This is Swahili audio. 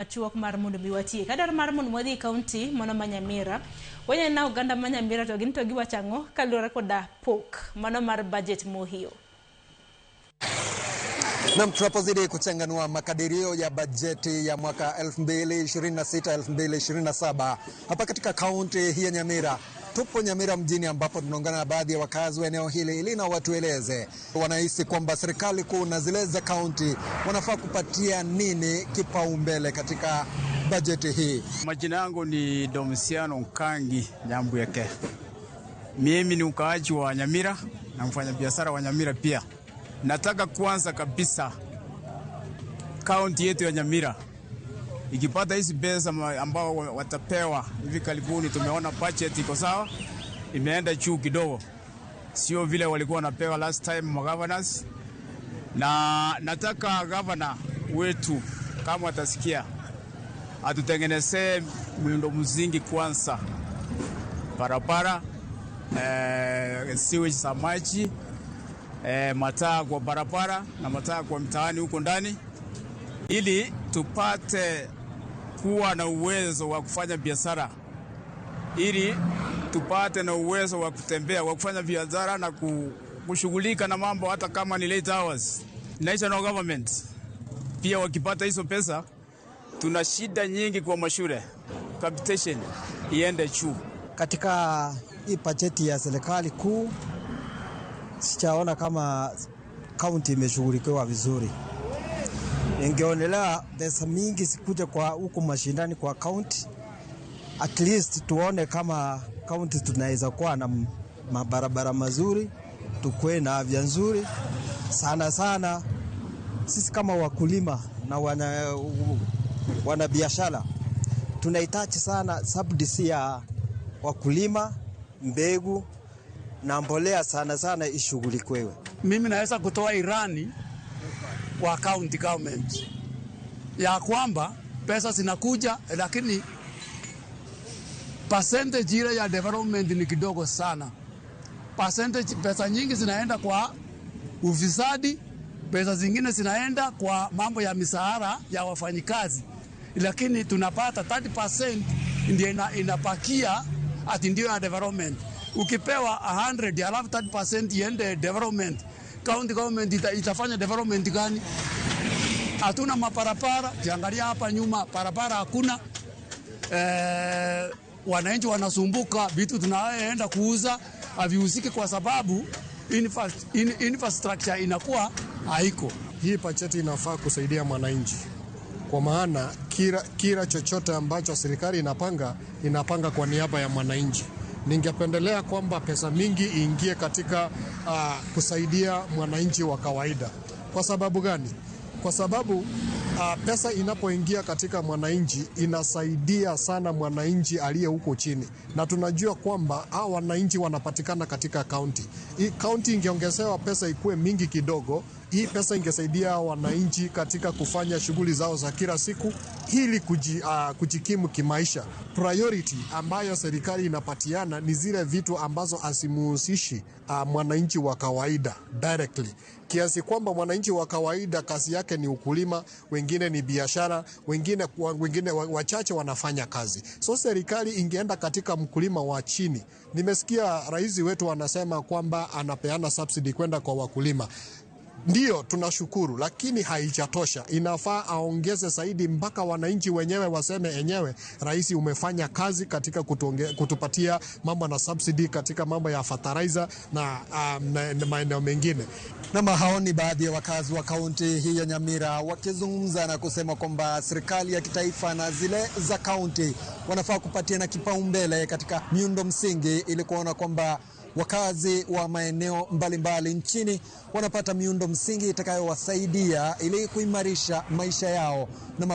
Machuok mar mondo mi watiek. Adwaro mar mondo wadhi e kaunti mano ma Nyamira. Waneno oganda ma Nyamira to gin to giwacho ang'o kaluwore koda pok mano mar budget mohiyo. Nam, tunapozidi kuchanganua makadirio ya bajeti ya mwaka 2026 2027 hapa katika kaunti hii ya Nyamira. Tupo Nyamira mjini ambapo tunaungana na baadhi ya wakazi wa eneo hili ili na watueleze wanahisi kwamba serikali kuu na zile za kaunti wanafaa kupatia nini kipaumbele katika bajeti hii. Majina yangu ni Domisiano Nkangi Nyambweke. Mimi ni mkaaji wa Nyamira na mfanyabiashara wa Nyamira pia. Nataka kwanza kabisa kaunti yetu ya Nyamira ikipata hizi pesa ambao watapewa hivi karibuni, tumeona budget iko sawa, imeenda juu kidogo, sio vile walikuwa wanapewa last time ma governors. Na nataka governor wetu kama atasikia, atutengenezee miundo msingi kwanza, barabara, sewage za maji, mataa kwa barabara na mataa kwa mtaani huko ndani, ili tupate kuwa na uwezo wa kufanya biashara, ili tupate na uwezo wa kutembea, wa kufanya biashara na kushughulika na mambo hata kama ni late hours. National government pia wakipata hizo pesa, tuna shida nyingi kwa mashule, capitation iende juu. Katika hii bajeti ya serikali kuu sijaona kama kaunti imeshughulikiwa vizuri. Ningeonelea pesa mingi zikuje kwa huku mashindani kwa kaunti, at least tuone kama kaunti tunaweza kuwa na mabarabara mazuri, tukuwe na afya nzuri. Sana sana sisi kama wakulima na wana biashara tunahitaji sana subsidy ya wakulima, mbegu na mbolea, sana sana ishughulikiwe. Mimi naweza kutoa irani kwa county government ya kwamba pesa zinakuja, lakini percentage ile ya development ni kidogo sana. Percentage, pesa nyingi zinaenda kwa ufisadi, pesa zingine zinaenda kwa mambo ya misahara ya wafanyikazi, lakini tunapata 30% ndio inapakia ati ndio ya development. Ukipewa 100 alafu 30% iende development, county government itafanya development gani? Hatuna maparapara. Kiangalia hapa nyuma, parapara hakuna. Wananchi wanasumbuka, vitu tunaenda kuuza haviuziki kwa sababu infrastructure inakuwa haiko. Hii bajeti inafaa kusaidia mwananchi, kwa maana kila chochote ambacho serikali inapanga kwa niaba ya mwananchi. Ningependelea kwamba pesa mingi iingie katika kusaidia mwananchi wa kawaida. Kwa sababu gani? Kwa sababu pesa inapoingia katika mwananchi inasaidia sana mwananchi aliye huko chini, na tunajua kwamba hao wananchi wanapatikana katika kaunti. Hii kaunti ingeongezewa pesa ikuwe mingi kidogo, hii pesa ingesaidia wananchi katika kufanya shughuli zao za kila siku ili kujikimu kimaisha. Priority ambayo serikali inapatiana ni zile vitu ambazo asimuhusishi mwananchi wa kawaida directly, kiasi kwamba mwananchi wa kawaida kazi yake ni ukulima, wengine ni biashara, wengine wachache wanafanya kazi. So serikali ingeenda katika mkulima wa chini. Nimesikia rais wetu anasema kwamba anapeana subsidy kwenda kwa wakulima. Ndiyo, tunashukuru, lakini haijatosha. Inafaa aongeze zaidi mpaka wananchi wenyewe waseme enyewe, rais umefanya kazi katika kutupatia mambo na subsidy katika mambo ya fertilizer na maeneo mengine. Na hao ni baadhi ya wakazi wa kaunti hii ya Nyamira wakizungumza na kusema kwamba serikali ya kitaifa na zile za kaunti wanafaa kupatiana kipaumbele katika miundo msingi ili kuona kwamba wakazi wa maeneo mbalimbali nchini wanapata miundo msingi itakayowasaidia ili kuimarisha maisha yao na